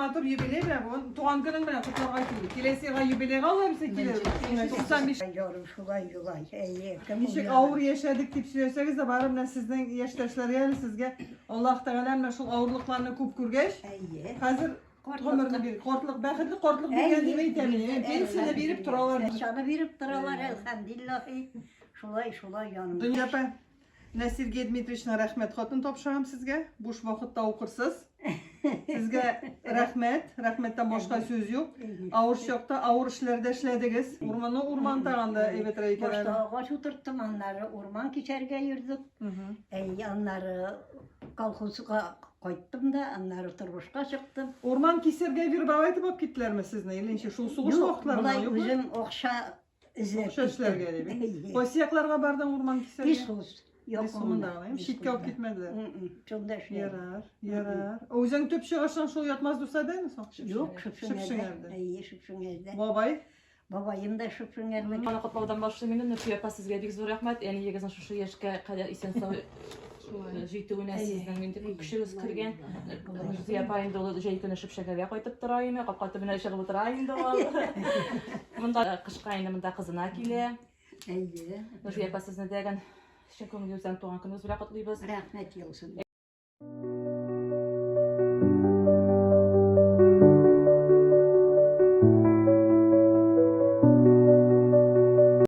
матур юбилей белән бүген туган көнең белән котларга килдек. Киләсе елга юбилейга алла бирсә килербез. 95. Ярым шулай юлай. Әйе, кем Ничек авыр яшәдек дип сөйләсәгез дә, барыбер менә сезнең яшьтәшләргә әле сезгә Аллаһ Тәгалә менә шул авырлыкларны күп күргәч, Әйе. хәзер гомерне биреп, картлык, бәхетле картлык биргән дип әйтәм мин. Пенсияне биреп торалар. Акчаны биреп торалар, әлхәмдиллаһи. Шулай, шулай яным. Дөнья апа, менә Сергей Дмитриевичның рәхмәт хатын тапшырам сезгә. Буш вакытта укырсыз. Сезгә рәхмәт, рәхмәттән башка сүз юк. Авыр чакта авыр эшләрдә эшләдегез. Урманны урман тагын да әйбәтрәк икән Башта әле. агач утырттым, аннары урман кисәргә йөрдек. Әй, аннары колхозга кайттым да, аннары тормышка чыктым. Урман кисәргә вербовать итеп алып киттеләрме сезне? Или ничек? Шул сугыш Юк, вакытларында болай юкмы? үзем акча эзләп Акча эшләргә дип. Әйе. Кайсы якларга бардың урман кисәргә? Лесхоз. Лесхозында гына, читкә алып китмәделәр. Шунда эшләдем. Ярар, ярар. Үзең төп чыгышың шул Ятмаз Дусадәме соң? Юк, Шөпшеңәрдә. Шөпшеңәрдә. Әйе, Шөпшеңәрдә. Бабай? Бабаем да Шөпшеңәрдә. Аны котлаудан башлыйм инде. Нурфия апа, сезгә бик зур рәхмәт. Әниегезнең шушы яшькә кадәр исән-сау җитүенә сезнең инде күп көчегез кергән. Нурфия апа инде ул җәй көне Шөпшеңәргә кайтып тора име, капка төбенә чыгып утыра инде ул. Монда кышка инде монда кызына килә. Әйе. Нурфия апа, сезне дә чын күңелебездән туган көнегез белән котлыйбыз. Рәхмәт яусын.